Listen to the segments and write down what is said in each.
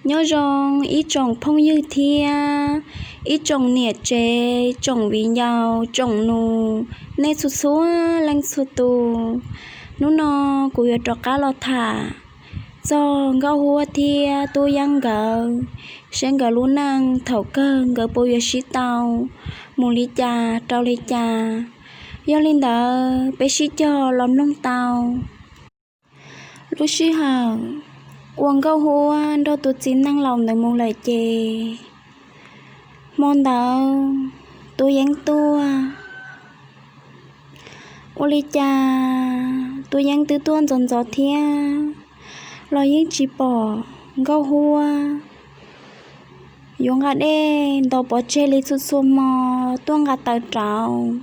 Nyob zoo ib tsoom phooj ywg thiab ib tsoom niam tsev, tsoom viv ncaus, tsoom nus, nej txhua txhua leej txhua tus. Hnub no kuv yuav rov qab los tham txog Nkauj Huab thiab Tub Yeeb nkawd, seb nkawd lub neej thaum kawg nkawd puas yuav sib tau mus li cas rau li cas. Yog li ntawd peb sib cog los mloog tau. Lub sij hawm uas Nkauj Huab nrog tus txiv neej laus ntawd mus lawm ces hmo ntawd Tub Yeeb tuaj. Ua li cas Tub Yeeb twb tuaj ntxov ntxov thiab los yeej tsis pom Nkauj Huab yuav nqa dej ntaus pov tseg li txhua txhua hmo tuaj nqa taws rauv,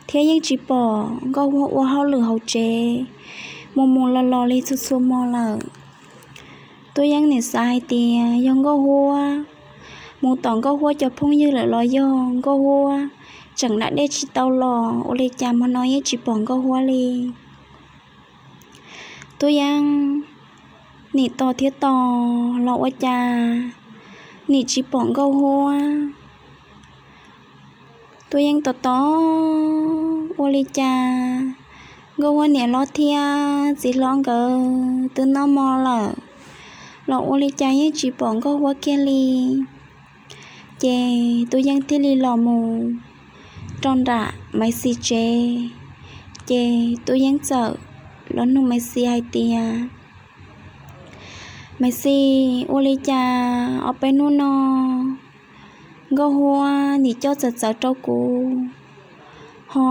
thiab yeej tsis pom Nkauj Huab ua hauj lwm hauv tsev mus mus los los li txhua txhua hmo lawm. Tub Yeeb nim xav hais tias yog Nkauj Huab mus tom Nkauj Huab cov phooj ywg lawm los yog Nkauj Huab tseem da dej tsis tau los, ua li cas hmo no yeej tsis pom Nkauj Huab li. Tub Yeeb nim tos thiab tos los ua cas nim tsis pom Nkauj Huab. Tub Yeeb tos tos ua li cas Nkauj Huab niam hlob thiab txiv hlob nkawd twb noj hmo lawm, los ua li cas yeej tsis pom Nkauj Huab kiag li. Ces Tub Yeeb thiaj li los mus rau nram Maiv Xis tsev, ces Tub Yeeb txawm los nug Maiv Xis hais tias, Maiv Xis, ua li cas ob peb hnub no Nkauj Huab nim coj txawv txawv rau kuv, ho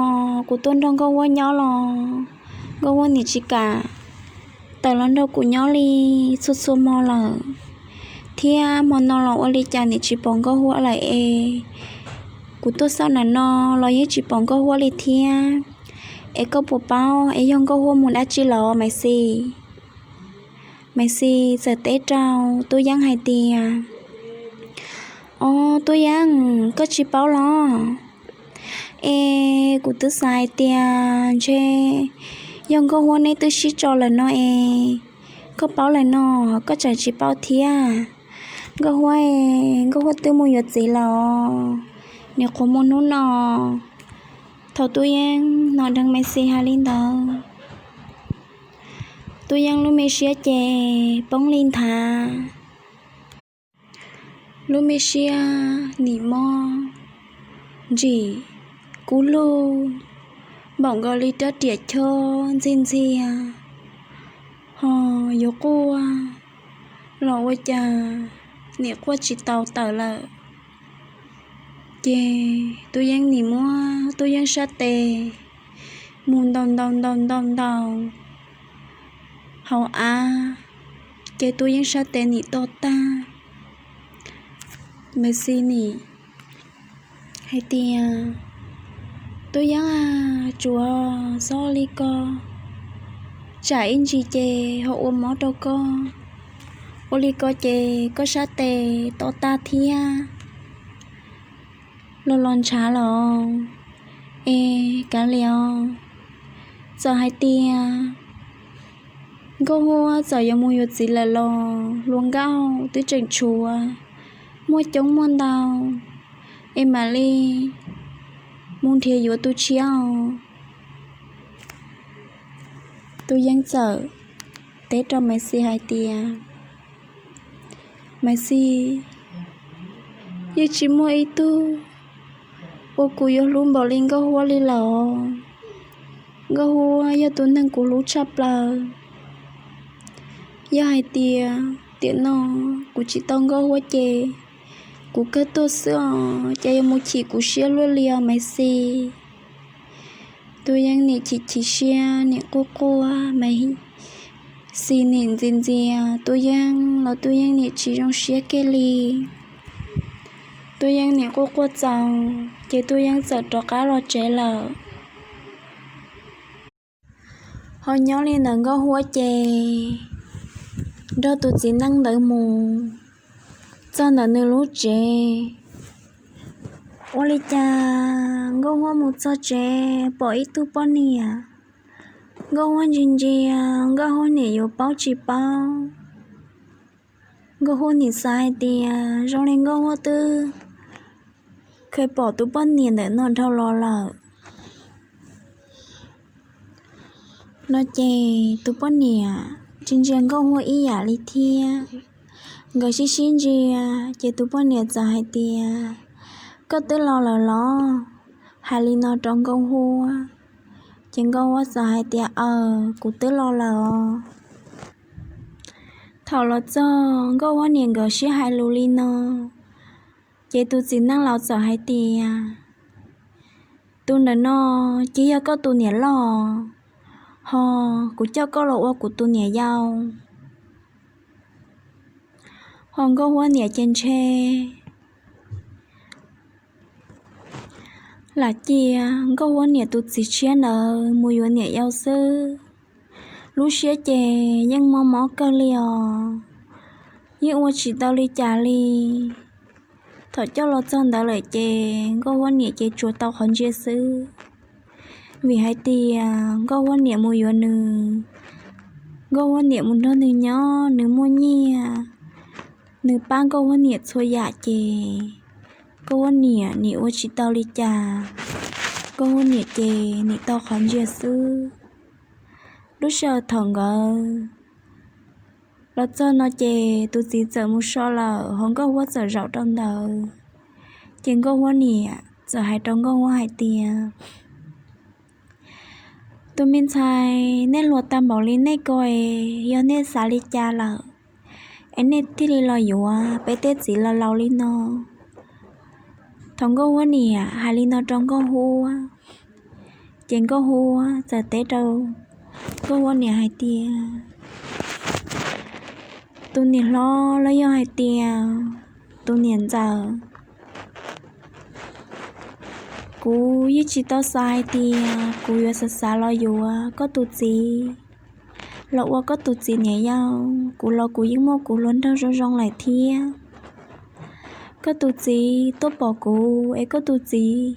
kuv tuaj nrog Nkauj Huab nyob los Nkauj Huab nim tsis kam tawm los nrog kuv nyob li txhua txhua hmo lawm, thiab hmo no los ua li cas nim tsis pom Nkauj Huab lawm es kuv tuaj xauj nram no los yeej tsis pom Nkauj Huab li thiab. Es koj puas paub es yog Nkauj Huab mus dab tsi los Maiv Xis? Maiv Xis txawm teb rau Tub Yeeb hais tias, Ob, Tub Yeeb, koj tsis paub los? Es kuv twb xav hais tias ntshe yog Nkauj Huab neb twb sib tso lawm no es koj paub lawm no, koj tseem tsis paub thiab. Nkauj Huab, Nkauj Huab twb mus yuav txiv lawm, nim qhuav mus hnub no. Thaum Tub Yeeb hnov dheev Maiv Xis hais li ntawd, Tub Yeeb lub me siab ces poob li nthav. Lub me siab nim mob ntsim kub lug npaum nkaus li rab riam chob ntxiag ntxiag, ho yuav quaj los ua cas nim quaj tsis tau tawm lawm. Ces Tub Yeeb nim muab Tub Yeeb sab tes mus ntaus ntaus ntaus ntaus ntaus hauv av, ces Tub Yeeb sab tes nim to tag. Maiv Xis nim hais tias, Tub Yeeb a, tsuav txhob li ko, tsam ib ntsis ces ho ua mob rau koj. Ua li ko ces koj sab tes to tag thiab. Los los ntshav lawm es kav liam os. Txawm hais tias Nkauj Huab txawm yuav mus yuav txiv lawm los hluas nkauj twb tseem tshuav, muaj coob muaj ntau, es mam li mus nrhiav yuav tus tshiab os. Tub Yeeb txawm teb rau Maiv Xis hais tias, Maiv Xis, yeej tsis muaj ib tug uas kuv yuav hlub npaum li Nkauj Huab li lawm. Nkauj Huab yog tus neeg kuv hlub tshaj plaws. Yog hais tias tiam no kuv tsis tau Nkauj Huab ces kuv kawg tuag xwb os, ces yuav mus chim kuv siab luaj li os Maiv Xis. Tub Yeeb nim chim chim siab nim quaj quaj, Maiv Xis nim ntxias ntxias Tub Yeeb los Tub Yeeb nim tsis zoo siab kiag li. Tub Yeeb nim quaj quaj txaus ces Tub Yeeb txawm rov qab los tsev lawm. Ho nyob li ntawd Nkauj Huab ces nrog tus txiv neej ntawd mus txog ntawm nws lub tsev. Ua li cas Nkauj Huab mus txog tsev pom ib tug poj niam. Nkauj Huab ntsia ntsia, Nkauj Huab nim yuav paub tsis paub. Nkauj Huab niam xav hais tias zoo li Nkauj Huab twb kheev pom tus poj niam ntawm no dhau los lawm no ces tus poj niam tsis ntsia Nkauj Huab ib yam li thiab. Nkawd sib sib ntsia, ces tus poj niam txawm hais tias, koj twb los lawm los? Hais li no rau Nkauj Huab. Ces Nkauj Huab txawm hais tias, aws, kuv twb los lawm os. Thaum los txog Nkauj Huab niam nkawd sib hais lus li no, ces tus txiv neej laus txawm hais tias, tus ntawm no ces yog koj tus niam loj, ho kuv coj koj los ua kuv tus niam yau. Ho Nkauj Huab niam ces ntshe lam cia Nkauj Huab niam tus txiv tshiab ntawd mus yuav niam yau xwb. Lub siab ces yeej mob mob kawg li os, yeej ua tsis tau li cas li. Thaum coj los txog ntawd lawm ces Nkauj Huab niam ces tsuas tau qhov ntsia xwb, vim hais tias Nkauj Huab niam mus yuav nws, Nkauj Huab niam mus nrog nws nyob, nws muaj nyiaj, nws pab Nkauj Huab niam txhua yam ces Nkauj Huab niam nim ua tsis tau li cas, Nkauj Huab niam ces nim tau qhov ntsia xwb. Lub sij hawm thaum nkawd los txog no ces tus txiv txawm mus so lawm, ho Nkauj Huab txawm zaum rau ntawd. Ces Nkauj Huab niam txawm hais rau Nkauj Huab hais tias, tus me ntxhais, nej hluas tag npaum li nej ko es yog nej xav li cas lawm es nej thiaj li los yuav peb tej txiv laus laus li no? Thaum Nkauj Huab niam hais li no rau Nkauj Huab, ces Nkauj Huab txawm teb rau Nkauj Huab niam hais tias, tus niam hlob los yog hais tias tus niam ntxawm, kuv yeej tsis tau xav hais tias kuv yuav xav xav los yuav koj tus txiv, los ua koj tus txiv niam yau. Kuv los kuv yeej muaj kuv hluas nraug zoo zoo lawm thiab. Koj tus txiv tuaj pom kuv es koj tus txiv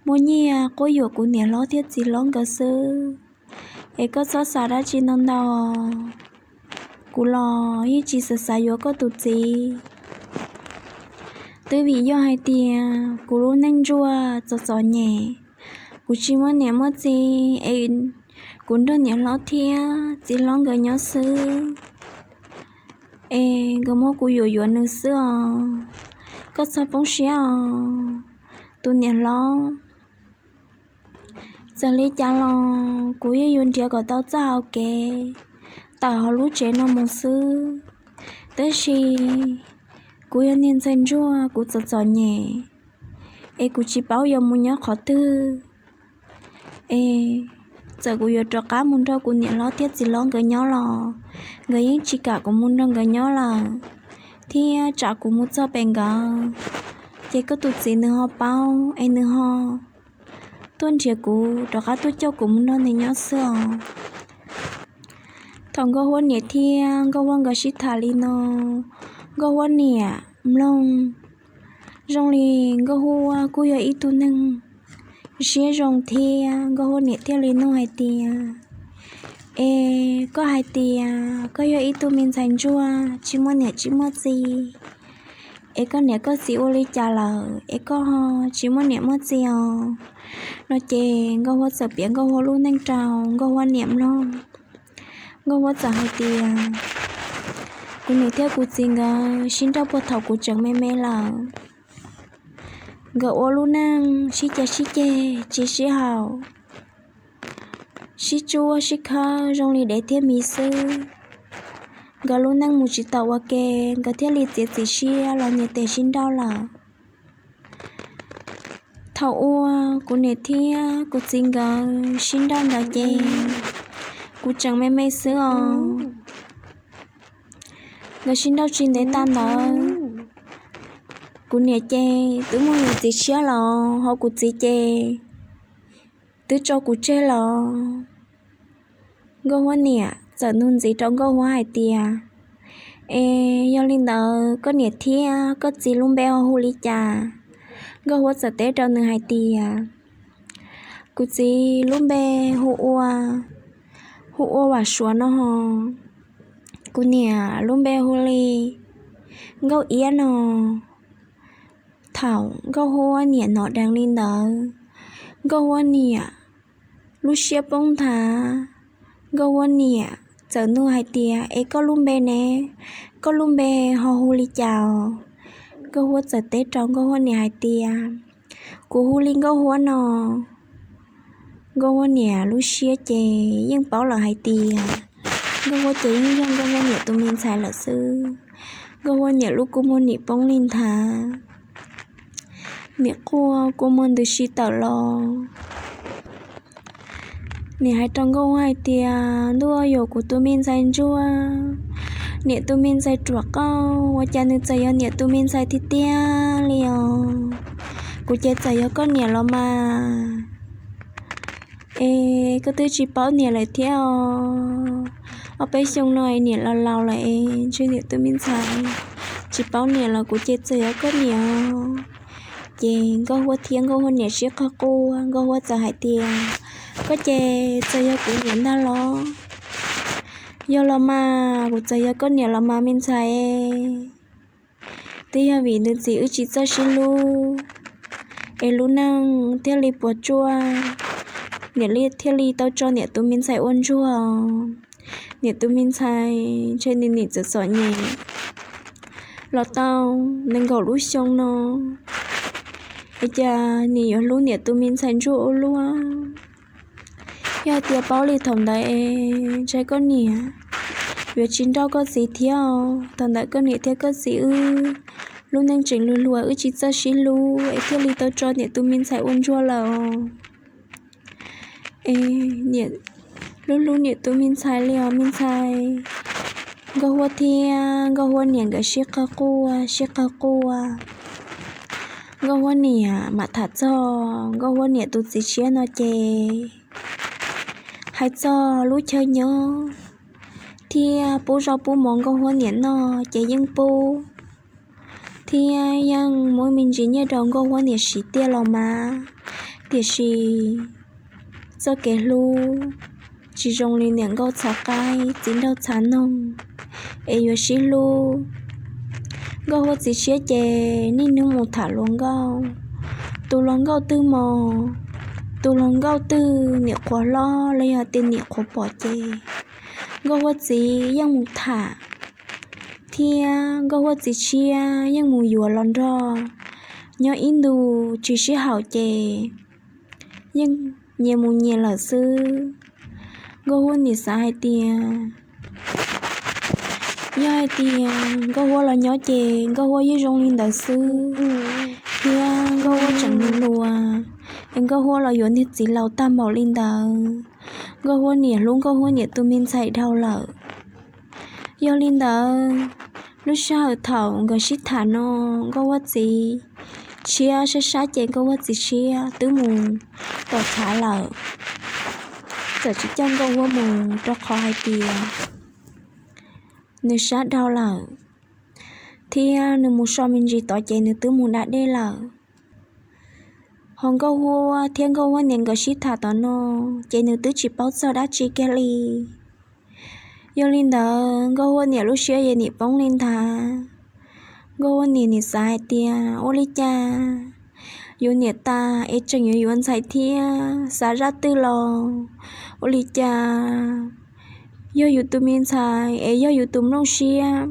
muaj nyiaj quab yuam kuv niam hlob thiab txiv hlob nkawd xwb, es koj txhob xav dab tsi ntau ntau. Kuv los yeej tsis xav xav yuav koj tus txiv, twb vim yog hais tias kuv lub neej ntsuag txom txom nyem, kuv tsis muaj niam muaj txiv es kuv nrog niam hlob thiab txiv hlob nkawd nyob xwb, es nkawd muab kuv yuam yuav nws xwb os. Koj txhob poob siab os, tus niam hlob. Txawm li cas los kuv yeej yuav nrhiav kom tau txoj hau kev tawm hauv lub tsev no mus xwb. Tab sis kuv yog niag ntxhais ntsuag, kuv txom txom nyem, es kuv tsis paub yuav mus nyob qhov twg. Es txawm kuv yuav rov qab mus nrog kuv niam hlob thiab txiv hlob nkawd nyob los nkawd yeej tsis kam kuv mus nrog nkawd nyob lawm, thiab tsam kuv mus txog pem nkawd, ces koj tus txiv nws ho paub es nws ho tuaj nrhiav kuv rov qab tuaj coj kuv mus nrog nws nyob xwb os. Thaum Nkauj Huab niam thiab Nkauj Huab nkawd sib tham li no, Nkauj Huab niam mloog zoo li Nkauj Huab kuj yog ib tug neeg siab zoo thiab. Nkauj Huab niam thiaj li nug hais tias, es koj hais tias koj yog ib tug me ntxhais ntsuag tsis muaj niam tsis muaj txiv, es koj niam koj txiv ua li cas lawm es koj ho tsis muaj niam muaj txiv os? No ces Nkauj Huab txawm piav Nkauj Huab lub neej rau Nkauj Huab niam mloog. Nkauj Huab txawm hais tias, kuv niam thiab kuv txiv nkawd sib nrauj puag thaum kuv tseem me me lawm. Nkawd ua lub neej sib cav sib ceg tsis sib haum, sib tsuab sib khawb zoo li dev thiab miv xwb. Nkawd lub neej mus tsis tau ua ke, nkawd thiaj li txiav txim siab los nyias tes sib nrauj lawm. Thaum uas kuv niam thiab kuv txiv nkawd sib nrauj ntawd ces kuv tseem me me xwb os. Nkawd sib nrauj tsis ntev tag ntawd, kuv niam ces twb muaj nws txiv tshiab los, ho kuv txiv ces twb tso kuv tseg los. Nkauj Huab niam txawm nug ntxiv rau Nkauj Huab hais tias, es yog li ntawd koj niam thiab koj txiv lub npe ho hu li cas? Nkauj Huab txawm teb rau nws hais tias, kuv txiv lub npe hu ua, hu ua Vam Suav no ho. Kuv niam lub npe hu li Nkauj Iab no. Thaum Nkauj Huab niam hnov dheev li ntawd, Nkauj Huab niam lub siab poob nthav. Nkauj Huab niam txawm nug hais tias, Es koj lub npe ne? Koj lub npe ho hu li cas? Nkauj Huab txawm teb rau Nkauj Huab niam hais tias, Kuv hu li Nkauj Huab no. Nkauj Huab niam lub siab ces yeej paub lawm hais tias Nkauj Huab ces yeej yog Nkauj Huab niam tus me ntxhais lawm xwb. Nkauj Huab niam lub kua muag nim poob li nthav, nim quaj kua muag ntws si tawm los. Nim hais rau Nkauj Huab hais tias, Ntuj, yuav kuv tus me ntxhais ntsuag, niam tus me ntxhais ruam qauj, ua cas nws txawm yog niam tus me ntxhais tiag tiag li os. Kuv ces txawm yog koj niam los mas. Es koj twb tsis paub niam lawm thiab os. Ob peb xyoo no niam los laus lawm es ntshe niam tus me ntxhais tsis paub niam los kuv ces txawm yog koj niam. Ces Nkauj Huab thiab Nkauj Huab niam sib qawg quaj, Nkauj Huab txawm hais tias, Koj ces txawm yog kuv niam ntag los? Yog los mas, kuv txawm yog koj niam los mas me ntxhais. Twb yog vim nws txiv wb tsis txawj sib hlub, es lub neej thiaj li puas tsuaj, niam li thiaj li tau tso niam tus me ntxhais ua ntsuag. Niam tus me ntxhais ntshe nws nim txom txom nyem los tau nees nkaum lub xyoo no, es cas nim yuav hlub niam tus me ntxhais ntsuag ua luaj. Yog tias paub li thaum ntawd es ntshe koj niam yuav tsis nrauj koj txiv thiab. Thaum ntawd koj niam thiab koj txiv wb lub neej tseem luag luag, wb tsis txawj sib hlub es thiaj li tau tso niam tus me ntxhais ua ntsuag lawm. Es niam hlub hlub niam tus me ntxhais li os me ntxhais. Nkauj Huab thiab Nkauj Huab niam nkawd sib qawg quaj sib qawg quaj. Nkauj Huab niam mam tham txog Nkauj Huab niam tus txiv tshiab no ces hais txog lub chaw nyob thiab pub zoj pub mov Nkauj Huab niam noj ces yeej pub, thiab yeej muab me ntsis nyiaj rau Nkauj Huab niam siv tiag los mas, tiam sis txoj kev hlub tsis zoo li niam nkauj txhav qaib txiv nraug txhav noog, es yuav sib hlub. Nkauj Huab txiv tshiab ces niaj hnub mus tham hluas nkauj, tus hluas nkauj twg mos, tus hluas nkauj twg niam qhuav hlob los yog tias niam qhuav pom ces Nkauj Huab txiv yeej mus tham, thiab Nkauj Huab txiv tshiab yeej mus yuav los nrog, nyob ib ntus tsis sib haum ces yeej nyias mus nyias lawm xwb. Nkauj Huab niam xav hais tias yog hais tias Nkauj Huab los nyob ces Nkauj Huab yeej zoo li ntawd xwb, thiab Nkauj Huab tseem hluas, es Nkauj Huab los yuav niag txiv laus tag npaum li ntawd. Nkauj Huab niam hlub Nkauj Huab niam tus me ntxhais dhau lawm. Yog li ntawd, lub sij hawm thaum nkawd sib tham no, Nkauj Huab txiv tshiab sab sab ces Nkauj Huab txiv tshiab twb mus tom tshav lawm, txawm tsis coj Nkauj Huab mus rau qhov hais tias nws sab dhau lawm, thiab nws mus so me ntsis tod ces nws twb mus da dej lawm. Ho Nkauj Huab thiab Nkauj Huab niam nkawd sib tham tom no, ces nws twb tsis paub txog dab tsi kiag li. Yog li ntawd Nkauj Huab niam lub siab yeej nim poob li ntag. Nkauj Huab niam nim xav hais tias ua li cas yus niam tas es tseem yuav yuav ntxhais thiab, xav zaj twg los ua li cas yog yus tus me ntxhais es yog yus tus nplooj siab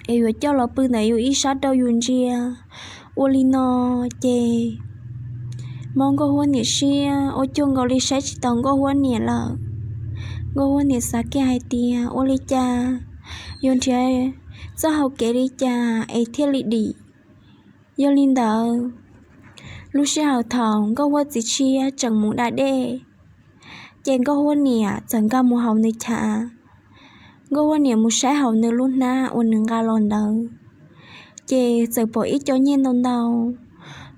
es yuav coj los pw ntawm yus ib sab rau yus ntsia. Ua li no ces mob Nkauj Huab niam siab ua cuag nkaus li saib tsis taus Nkauj Huab niam lawm. Nkauj Huab niam xav kiag hais tias ua li cas yuav nrhiav txoj hau kev li cas es thiaj li dim. Yog li ntawd, lub sij hawm thaum Nkauj Huab txiv tshiab tseem mus da dej, ces Nkauj Huab niam txawm nkag mus hauv nws chav. Nkauj Huab niam mus saib hauv nws lub hnab uas nws nqa los ntawd, ces txawm pom ib co nyiaj ntau ntau.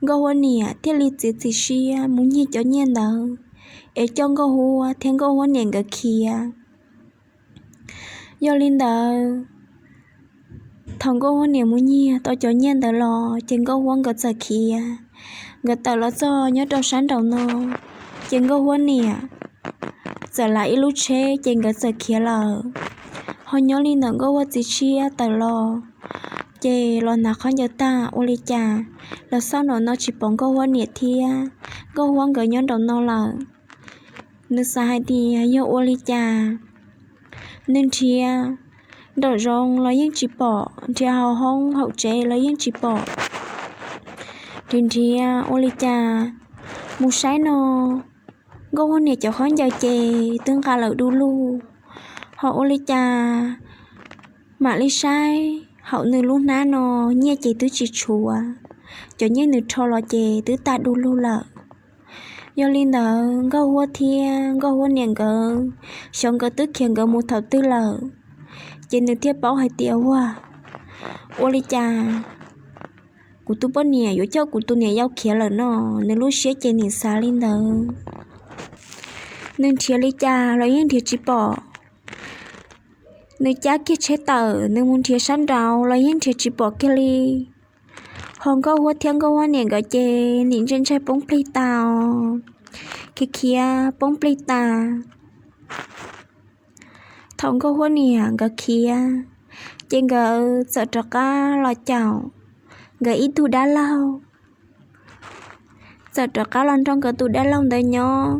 Nkauj Huab niam thiaj li txiav txim siab mus nyiag cov nyiaj ntawd es coj Nkauj Huab thiab Nkauj Huab niam nkawd khiav. Yog li ntawd, thaum Nkauj Huab niam mus nyiag tau cov nyiaj ntawd los ces Nkauj Huab nkawd txawm khiav. Nkawd tawm los txog nyob rau sab nraum no, ces Nkauj Huab niam txawm lav ib lub tsheb ces nkawd txawm khiav lawm. Ho nyob li ntawm Nkauj Huab txiv tshiab tawm los, ces los hnav khaub ncaws tag ua li cas los xauj nraum no tsis pom Nkauj Huab niam thiab Nkauj Huab nkawd nyob nraum no lawm. Nws xav hais tias yog ua li cas nws nrhiav nraum zoov los yeej tsis pom, nrhiav hauv hoob hauv tsev los yeej tsis pom. Nrhiav nrhiav ua li cas mus saib no, Nkauj Huab niam cov khaub ncaws ces twb nqa lawm du lug. Ho ua li cas mam li saib hauv nws lub hnab no nyiaj ces twb tsis tshuav, cov nyiaj nws rho los ces twb tag du lug lawm. Yog li ntawd Nkauj Huab thiab Nkauj Huab niam nkawd xyov nkawd twb khiav nkawd mus thaum twg lawm, ces nws thiaj paub hais tias, ua, ua li cas kuv tus poj niam yuav coj kuv tus niam yau khiav lawm no. Nws lub siab ces nim xav li ntawd. Nws nrhiav li cas los yeej nrhiav tsis pom. Nws cab kiag tsheb tawm nws mus nrhiav sab nraud los yeej nrhiav tsis pom kiag li. Ho Nkauj Huab thiab Nkauj Huab niam nkawd ces nim ntshai ntshai poob plig tas, khiav khiav poob plig tas. Thaum Nkauj Huab niam nkawd khiav, ces nkawd txawm rov qab los caum nkawd ib tug dab laug. Txawm rov qab los nrog nkawd tus dab laug ntawd nyob,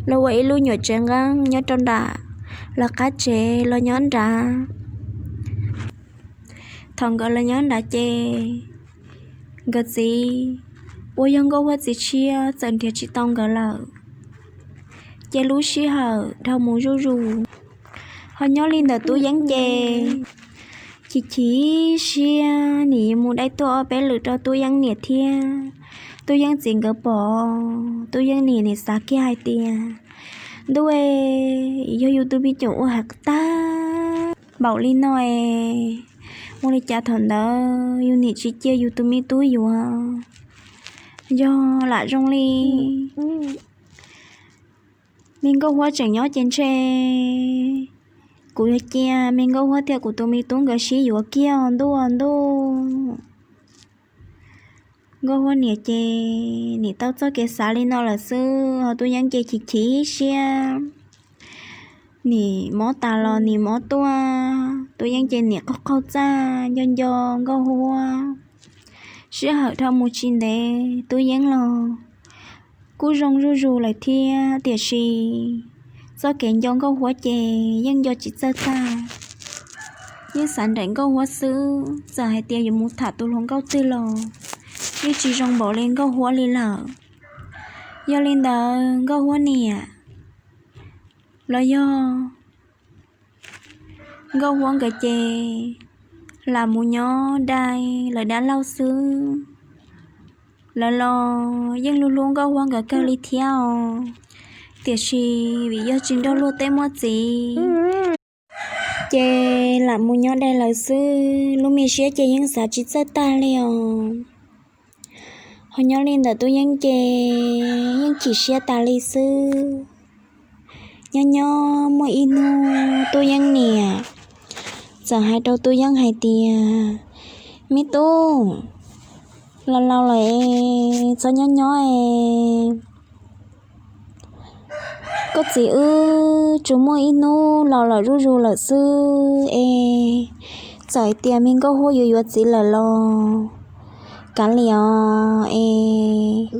los ua ib lub nyuam tsev nqeeb nyob rau nram lawv qab tsev los nyob nrad. Thaum nkawd los nyob nrad ces nkawd txiv uas yog Nkauj Huab txiv tshiab txawm nrhiav tsis tau nkawd lawm, ces lub sij hawm dhau mus zuj zus. Ho nyob li ntawm Tub Yeeb ces chim chim siab, nim mus dai tuaj ob peb lwm rau Tub Yeeb niam thiab Tub Yeeb txiv nkawd pom. Tub Yeeb niam nim xav kiag hais tias, ntuj, yog yus tus me nyuam ua hais tag npaum li no es, ua li cas thaum ntawd yus nim tsis cia yus tus me tub yuav. Yog lam zoo li me Nkauj Huab tseem nyob ces ntshe kuv yuav cia me Nkauj Huab thiab kuv tus me tub nkawd sib yuav kiag ntuj ntuj. Nkauj Huab niam ces nim tau txoj kev xav li no lawm xwb, ho Tub Yeeb ces chim chim siab. Nim mob tas los nim mob tuaj, Tub Yeeb ces nim qaug qaug txaj nco nco Nkauj Huab. Sij hawm dhau mus tsis ntev Tub Yeeb los kuj zoo zuj zus lawm thiab, tiam sis txoj kev nco Nkauj Huab ces yeej nco tsis txawj tag. Yeej xav nraim Nkauj Huab xwb, txawm hais tias yuav mus tham tus hluas nkauj twg los yeej tsis zoo npaum li Nkauj Huab li lawm. Yog li ntawd Nkauj Huab niam los yog Nkauj Huab nkawd ces lam mus nyob dai lawv dab laug xwb. Lawv los yeej hlub hlub Nkauj Huab nkawd kawg li thiab os, tiam sis vim yog tsis nrog luag tej muaj txiv, ces lam mus nyob dai lawv xwb, lub me siab ces yeej xav tsis txawj tag li os. Ho nyob li ntawm Tub Yeeb ces yeej chim siab tas li xwb. Nyob nyob muaj ib hnub Tub Yeeb niam txawm hais rau Tub Yeeb hais tias, me tub, laus laus lawm es txhob nyob nyob es, koj txiv wb tsuas muaj ib hnub los lawm zuj zus lawm xwb es, txawm hais tias me Nkauj Huab yuav yuav txiv lawm los kav liam os es,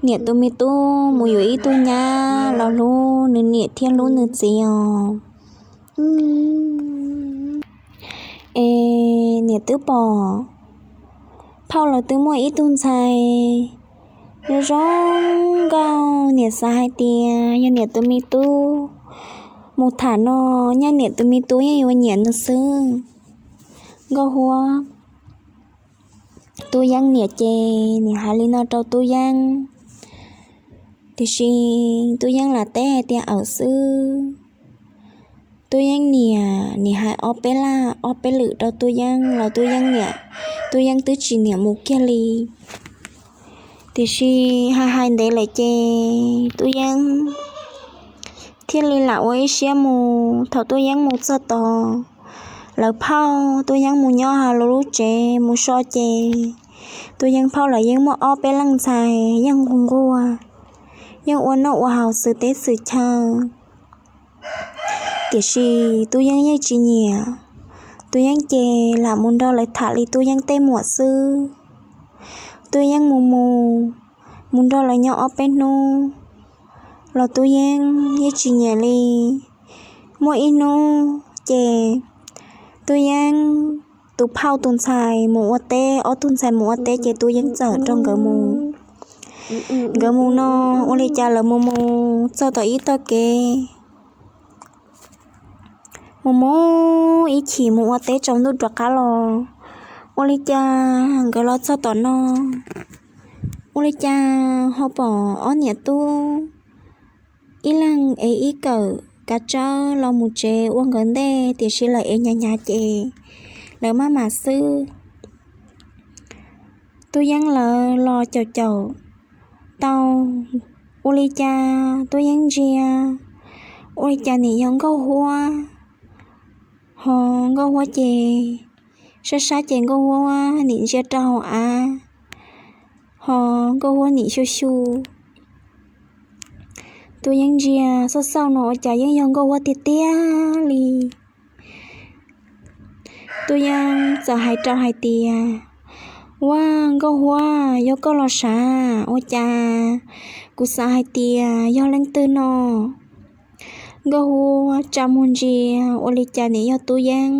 niam tus me tub mus yuav ib tug nyab los hlub nws niam thiab hlub nws txiv os. Es niam twb pom phauj lawv twb muaj ib tug ntxhais zoo zoo nkauj, niam xav hais tias yog niam tus me tub mus tham no, nyaj niam tus me tub yeej yuav nyiam nws xwb. Nkauj Huab Tub Yeeb niam ces nim hais li no rau Tub Yeeb, tiam sis Tub Yeeb lam teb hais tias awm xwb. Tub Yeeb niam nim hais ob peb laj ob peb lwm rau Tub Yeeb los Tub Yeeb niam, Tub Yeeb twb tsis niam mus kiag li. Tiam sis hais hais ntev lawm ces Tub Yeeb thiaj li lam ua ib siab mus. Thaum Tub Yeeb mus txog tod, lawv phauj Tub Yeeb mus nyob hauv lub tsev mus so ces Tub Yeeb phauj lawv yeej muaj ob peb leej ntxhais yeej nquag nquag, yeej ua noj ua haus xwm teb xwm chaw. Tiam sis Tub Yeeb yeej tsis nyiam. Tub Yeeb ces lam mus nrog lawv tham li Tub Yeeb tej muam xwb. Tub Yeeb mus mus, mus nrog lawv nyob ob peb hnub los Tub Yeeb yeej tsis nyiam li. Muaj ib hnub ces Tub Yeeb tus phauj tus ntxhais mus ua teb, ob tug ntxhais mus ua teb ces Tub Yeeb txawm nrog nkawd mus. Nkawd mus no, ua li cas lawv mus mus txog tom ib tog kev, mus mus ib chim mus ua teb tsaus ntuj rov qab los, ua li cas nkawd los txog tom no, ua li cas ho pom ob niam tub ib leeg ev ib kawm kav tsawb los mus tsev ua nkawd ntej, tiam sis lawv ev hnyav hnyav ces lawv maj mam xwb. Tub Yeeb lawv los caum caum tau, ua li cas Tub Yeeb ntsia, ua li cas nim yog Nkauj Huab. Ho Nkauj Huab ces, sab sab ces Nkauj Huab nim ntsia rau hauv av, ho Nkauj Huab nim xyu xyu. Tub Yeeb ntsia xauj xauj no ua cas yeej yog Nkauj Huab tiag tiag li. Tub Yeeb txawm hais rau hais tias, Ua, Nkauj Huab, yog koj los sav, ua cas kuv xav hais tias yog leej twg no? Nkauj Huab tsa muag ntsia, ua li cas nim yog Tub Yeeb.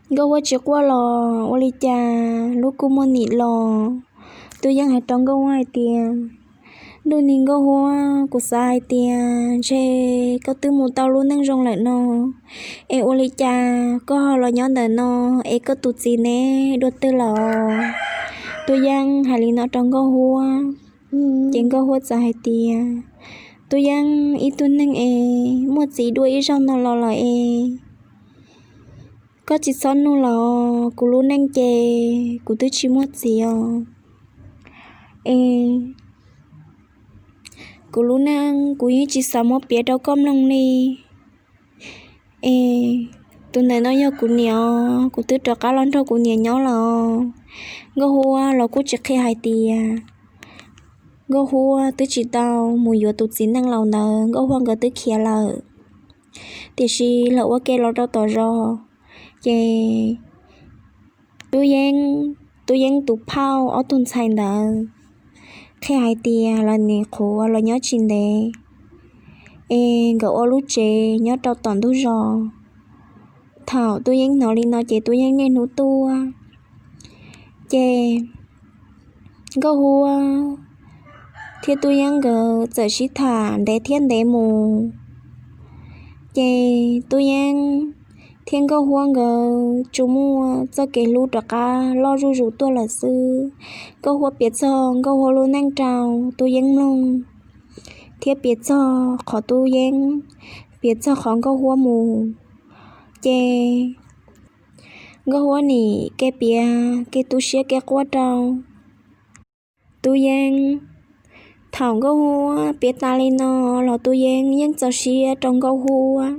Nkauj Huab tsis quaj los ua li cas lub kua muag nim los. Tub Yeeb hais rau Nkauj Huab hais tias, Ntuj ni Nkauj Huab, kuv xav hais tias ntshe koj twb mus tau lub neej zoo lawm no, es ua li cas koj ho los nyob ntawm no, es koj tus txiv neb dua twg lawm? Tub Yeeb hais li no rau Nkauj Huab, ces Nkauj Huab txawm hais tias, Tub Yeeb, ib tug neeg es muaj txiv dua ib zaug no los lawm es koj tsis txhob nug lawm, kuv lub neej ces kuv twb tsis muaj txiv os. Es kuv lub neej kuv yeej tsis xav muab piav rau koj mloog li. Es tus ntawm no yog kuv niam os, kuv twb rov qab los nrog kuv niam nyob lawm. Nkauj Huab los kuj tsis qhia hais tias Nkauj Huab twb tsis tau mus yuav tus txiv neej laus ntawd, Nkauj Huab nkawd twb khiav lawm. Tiam sis lawv ua ke los rau tom zos, ces Tub Yeeb, Tub Yeeb tus phauj ob tug ntxhais ntawd qhia hais tias lawv nim qhuav los nyob tsis ntev, es nkawd ua lub tsev nyob rau tom ntug zos. Thaum Tub Yeeb hnov li no ces Tub Yeeb niaj hnub tuaj. Ces Nkauj Huab thiab Tub Yeeb nkawd txawm sib tham ntev thiab ntev mus. Ces Tub Yeeb thiab Nkauj Huab nkawd tsuas muaj txoj kev hlub rov qab loj zuj zus tuaj lawm xwb. Nkauj Huab piav txog Nkauj Huab lub neej rau Tub Yeeb mloog, thiab piav txog qhov Tub Yeeb, piav txog qhov Nkauj Huab mus. Ces Nkauj Huab nim ke piav ke tu siab ke quaj rau Tub Yeeb. Thaum Nkauj Huab piav tas li no los Tub Yeeb yeej txaus siab rau Nkauj Huab.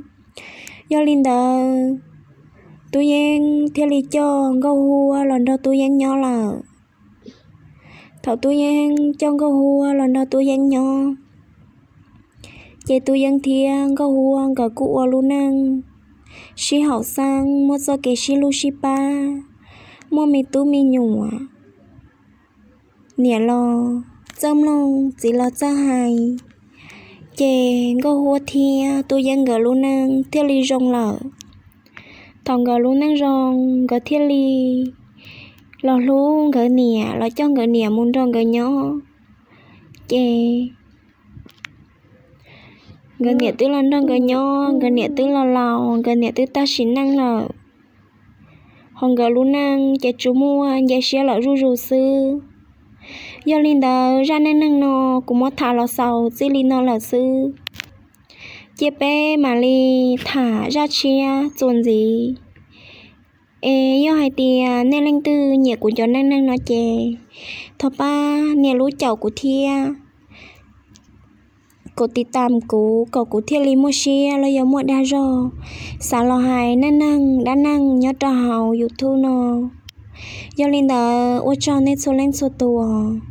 Yog li ntawd, Tub Yeeb thiaj li coj Nkauj Huab los nrog Tub Yeeb nyob lawm. Thaum Tub Yeeb coj Nkauj Huab los nrog Tub Yeeb nyob, ces Tub Yeeb thiab Nkauj Huab nkawd kuj ua lub neej sib haum xeeb, muaj txoj kev sib hlub sib pab, muaj me tub me nyuam. Niam los txawj mloog, txiv los txawj hais, ces Nkauj Huab thiab Tub Yeeb nkawd lub neej thiaj li zoo lawm. Thaum nkawd lub neej zoo, nkawd thiaj li los hlub nkawd niam, los coj nkawd niam mus nrog nkawd nyob. Ces nkawd niam twb los nrog nkawd nyob, nkawd niam twb los laus, nkawd niam twb tag sim neej lawm. Ho nkawd lub neej ces tsuas muaj nce siab lawm zuj zus xwb. Yog li ntawd zaj neej neeg no kuv muab tham los xaus txij li no lawm xwb. Cia peb mam li tham zaj tshiab txuas ntxiv. Es yog hais tias nej leej twg nyiam kuv cov neej neeg no ces thov pab nias lub caum kuv thiab kom tiv tam kuv, kom kuv thiaj li muaj siab los yog muaj dag zog xav los hais neej neeg dab neeg nyob rau hauv YouTube no. Yog li ntawd ua tsaug nej txhua leej txhua tus.